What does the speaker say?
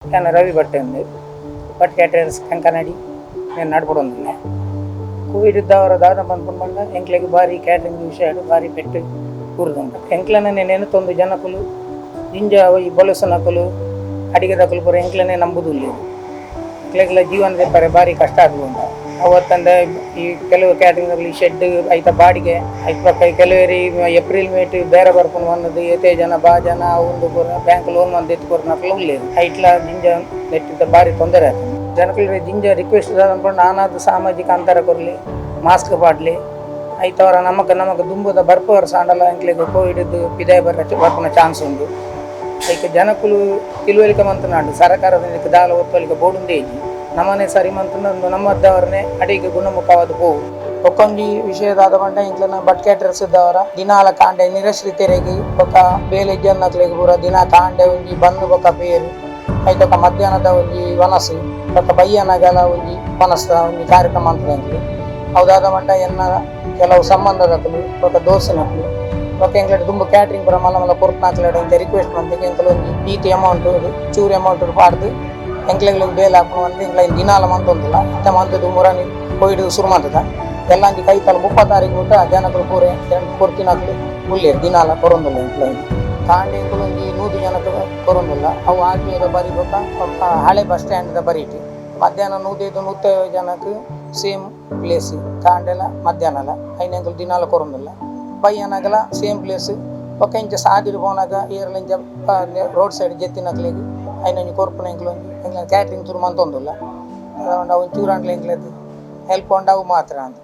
ಯಾನ್ ರವಿ ಭಟ್ ಅಂದ್ ಭಟ್ ಕ್ಯಾಟರರ್ಸ್ ಕಂಕನಾಡಿ నేను ನಡಪಡೊಂದುಲ್ಲೆ. ಕೋವಿಡ್ ಇದ್ದವರ ದಾದ ಪನ್ಪುಂಡು ಪಂಡ, ಎಂಕ್ಲೆಗ್ ಬಾರಿ ಕ್ಯಾಟರಿಂಗ್ ವಿಷಯ ಬಾರಿ ಪೆಟ್ಟು ಕೂರ್ದುಂಡು. ಎಂಕ್ಲೆನ ನೆನೆತೊಂದು ಜನಕುಲು ದಿಂಜ ಈ ಬೊಲಸುನಕುಲು, ಅಡಿಗೆದಕುಲು ಪೂರ ಎಂಕ್ಲೆನೆ ನಂಬುದುಲ್ಲೆರ್. ಎಂಕ್ಲೆಗ್ಲ ಜೀವನ ದೆಪ್ಪರೆ ಬಾರಿ ಕಷ್ಟ ಆದುಂಡು. ಅವತ್ತಂದೆ ಈ ಕೆಲವು ಕ್ಯಾಟರಿಂಗ್ ಈ ಶೆಡ್, ಐತ ಬಾಡಿಗೆ, ಐತ ಬೊಕ್ಕ ಕೆಲವೆರ್ ಏಪ್ರಿಲ್ ಮೇಟ್ ಬೇರ ಬರ್ಪುನು ಪಂದ್ ಏತೇ ಜನ ಬಾ ಜನ ಉಂದು ಪೂರ ಬ್ಯಾಂಕ್ ಲೋನ್ ಮಂತ್ ದೆತ್ತ್ ಕೊರ್ನಕುಲು ಉಲ್ಲೆರ್. ಐಟ್ಲ ದಿಂಜ ನೆಟ್ಟಿದ ಬಾರಿ ತೊಂದರೆ ಆತುಂಡು. ಜನಕುಲು ದಿಂಜ ರಿಕ್ವೆಸ್ಟ್ ದಾದ ಪಂಡ, ನಾನಾತ್ ಸಾಮಾಜಿಕ ಅಂತರ ಕೊರ್ಲಿ, ಮಾಸ್ಕ್ ಪಾಡ್ಲಿ. ಐತವರ ನಮಕ್ ನಮಕ್ ದುಂಬುದ ಬರ್ಪ ವರ್ಷ ಆಂಡಲ ಎಂಕ್ಲೆಗ್ ಕೋವಿಡ್ ಪಿದಾಯಿ ಬರ್ಪುನ ಚಾನ್ಸ್ ಉಂಡು. ಐಕ್ ಜನಕುಲು ತಿಳುವಳಿಕೆ ಮಂತುನಾಂಡು. ಸರಕಾರದ ದಾಲ ಒತ್ತೊಲಿಕೆ ಬೋಡುಂದೇ ಇಜ್ಜಿ. ನಮನೆ ಸರಿ ಮಂತುಂಡ ನಮ್ಮದವರನೆ ಅಡಿಗೆ ಗುಣಮುಖವಾದ ಪೋವು. ಬೊಕ್ಕೊಂಜಿ ವಿಷಯ ದಾದ ಪಂಡ, ಎಂಕ್ಲೆನ ಭಟ್ ಕ್ಯಾಟರರ್ಸ್ ದವರ ದಿನಾಲ ಕಾಂಡೆ ನಿರಾಶ್ರಿತರಿಗೆ ಬೊಕ್ಕ ಬೇಲೆ ಇಜ್ಜಂದಿನಕ್ಲೆಗ್ ಪೂರ ದಿನ ಕಾಂಡೆ ಒಂಜಿ ಬನ್ನು ಬೊಕ್ಕ ಪೇರು, ಐತೊಕ ಮಧ್ಯಾಹ್ನದ ಒಂಜಿ ವನಸು, ಬೊಕ್ಕ ಬಯ್ಯನಗಲ ಒಂಜಿ ವನಸ್ದ ಒಂಜಿ ಕಾರ್ಯಕ್ರಮ ಅಂತದೆ ಎಂಕ್ಲು. ಅವು ದಾದ ಪಂಡ, ಎನ್ನ ಕೆಲವು ಸಂಬಂಧದಕುಲು ಬೊಕ್ಕ ದೋಸ್ತಿನಕುಲು ಬೊಕ್ಕ ಎಂಕ್ಲೆಡ್ ದುಂಬು ಕ್ಯಾಟ್ರಿಂಗ್ ಪೂರ ಮಲ್ಲ ಮಲ್ಲ ಕೊರ್ಪುನಕ್ಲೆಡ ಇಂಚ ರಿಕ್ವೆಸ್ಟ್ ಮಂತ್, ಎಂಕುಲು ಒಂಜಿ ಈತ್ ಅಮೌಂಟ್, ಚೂರು ಅಮೌಂಟ್ ಪಾಡ್ದು ಎಂಕ್ಲೆಗ್ ಒಂಜಿ ಬೇಲೆ ಆಪುಂಡು ಅಂದ್ ಎಂಕ್ಲ ದಿನಾಲ ಮಂತೊಂದುಲ್ಲ. ಇತ್ತೆ ಮಂತುದು ಮುರಾನಿ ಕೋವಿಡ್ ಸುರು ಮಂತುದ ಎಲ್ಲಂಜಿ ಕೈತಲ್ 30 ತಾರೀಕು ಮುಟ್ಟ ಜನಕುಲು ಪೂರ ಕೊರ್ತಿನಕುಲು ಉಲ್ಲೆರ್. ದಿನಾಲ ಕೊರೊಂದುಲ್ಲ. ಎಂಕ್ಲ ಕಾಂಡೆ ಎಂಕುಲು ಒಂಜಿ 100 ಜನಕ್ಕೆ ಕೊರೊಂದುಲ್ಲ. ಅವು ಆರ್‌ಟಿಒದ ಬರಿ ಬೊಕ್ಕ ಹಳೆ ಬಸ್ ಸ್ಟ್ಯಾಂಡ್ ದ ಬರಿಟ್. ಮಧ್ಯಾಹ್ನ 105, 150 ಜನಕ್ಕೆ ಸೇಮ್ ಪ್ಲೇಸ್, ಕಾಂಡೆಲ ಮಧ್ಯಾಹ್ನಲ. ಐನ್ ಎಂಕುಲು ದಿನಾಲ ಕೊರೊಂದುಲ್ಲ. ಬಯ್ಯನಗಲ ಸೇಮ್ ಪ್ಲೇಸ್. ಬೊಕ್ಕ ಇಂಚ ಸಾದಿಡ್ ಪೋನಾಗ ಏರ್ಲ ಇಂಚ ರೋಡ್ ಸೈಡ್ ಜೆತ್ತಿನಕ್ಲೆಗ್ ಐನೊಂಜಿ ಕೊರ್ಪುನ ಎಂಕ್ಲು ಒಂಜಿ ಎಂಕ್ಲೆನ ಕ್ಯಾಟ್ರಿಂಗ್ ಸುರು ಮಂತೊಂದುಲ್ಲ. ಅವು ಒಂಚೂರು ಆಂಡಲ ಎಂಕ್ಲೆಗ್ ಹೆಲ್ಪ್ ಉಂಡು, ಅವು ಮಾತ್ರ ಅಂದ್.